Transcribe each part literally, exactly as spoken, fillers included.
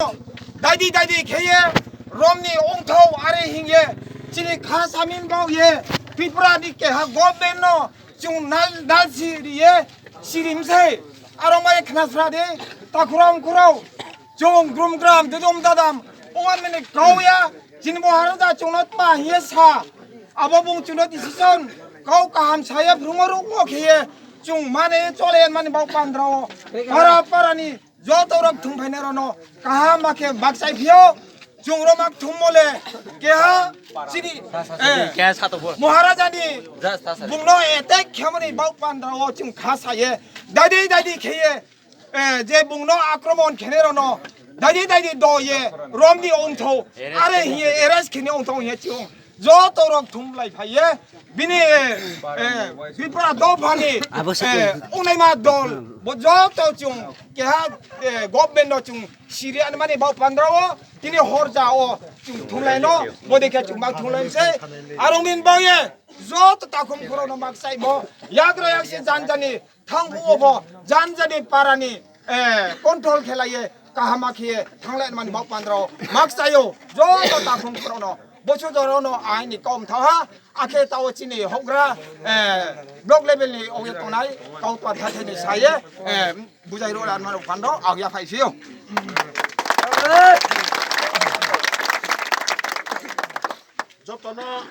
daidi daidi khe ye, rom ni ongthou are hing ye, chini kha samin baoh ye, Tripura ni keha government no chung nal, nal si ri ye, sirim sei, aro mai khna sra di, takhuram khurao, chung grum gram, dudum dadam, ongma mini kau ya, chini Maharaja chung no tma hing ye sa, abo bung chung no decision, kau kaham sa ye, phrungmo ruhmo khe ye, chung mane chole mani baoh pandra wo, para para ni, joto rok thum phainai rao no kaham ma khe bakchai phi ou, chung ro mak thummo le, keha chini, eh, Maharaja ni bung no attack khemo ni baoh pandra wo chung kha sa ye, daidi daidi khe ye, eh, je bung no akromon khenai rao no, daidi daidi do ye, rom ni ongthou, are hing ye, arrest khe ni ongthou hing ye chung joto rok thumlai phai ye, bini, eh, Tripura dopha ni, eh, ongnaima dol, bo joto chung keha, eh, government no chung siri anmani baoh pandra wo, tini horja wo chung thumlai no, bodei khe chung mak thumlai sei, aro min baoh ye, joto takhum khurao no mak chaimo, yagra yaksi jan jani, thangphuh wo pho, jan jani para ni, eh, control khe lai ye, kaham ma khe ye, thanglai mani baoh pandra wo, mak chai ou, joto takhum khurao no, bosu jora no, aini kom tha ha, akhe tao chini houhgra, eh, block level ni ong ye tongnai, kau tma tha thai ni sa ye, eh, bujai ro la mano pandra wo, ag ya phai phi ou. Joto no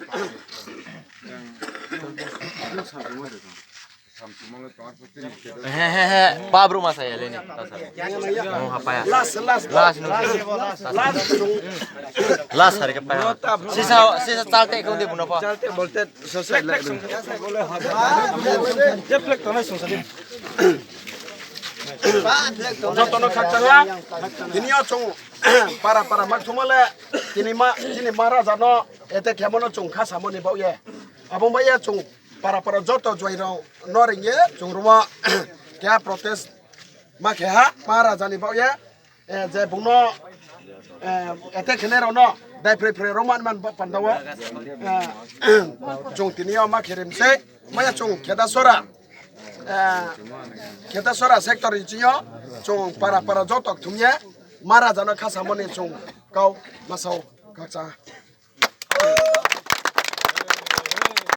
He, he, he, pa brouh ma sa ya le ni, ta sa. Nung ha pa ya. Last, last, last, last, last, last, last hari khe pa ya. Sisa, sisa chal te khe ong di bung no pho. Chal te bolte, so, so, le. Joto no khakchang ha. Tini yo chung para para mak thungmo le. Tini ma, tini Maharaja no attack khemo no chung kha samo ni baoh ye. Abo bai ye chung para para joto juai rao no ring ye chung rumo keha protest ma khe ha Maharaja ni baoh ye, eh, je bung no, eh, attack khenai rao no daiphrai phrai rao man man ba panda wo, eh, chung tini yo ma khe rim sei, maya chung Khedasora, eh, Khedasora sector ni ching yo chung para para joto kthum ye Maharaja no kha samo ni chung kau ma sa ou, khakchang ha.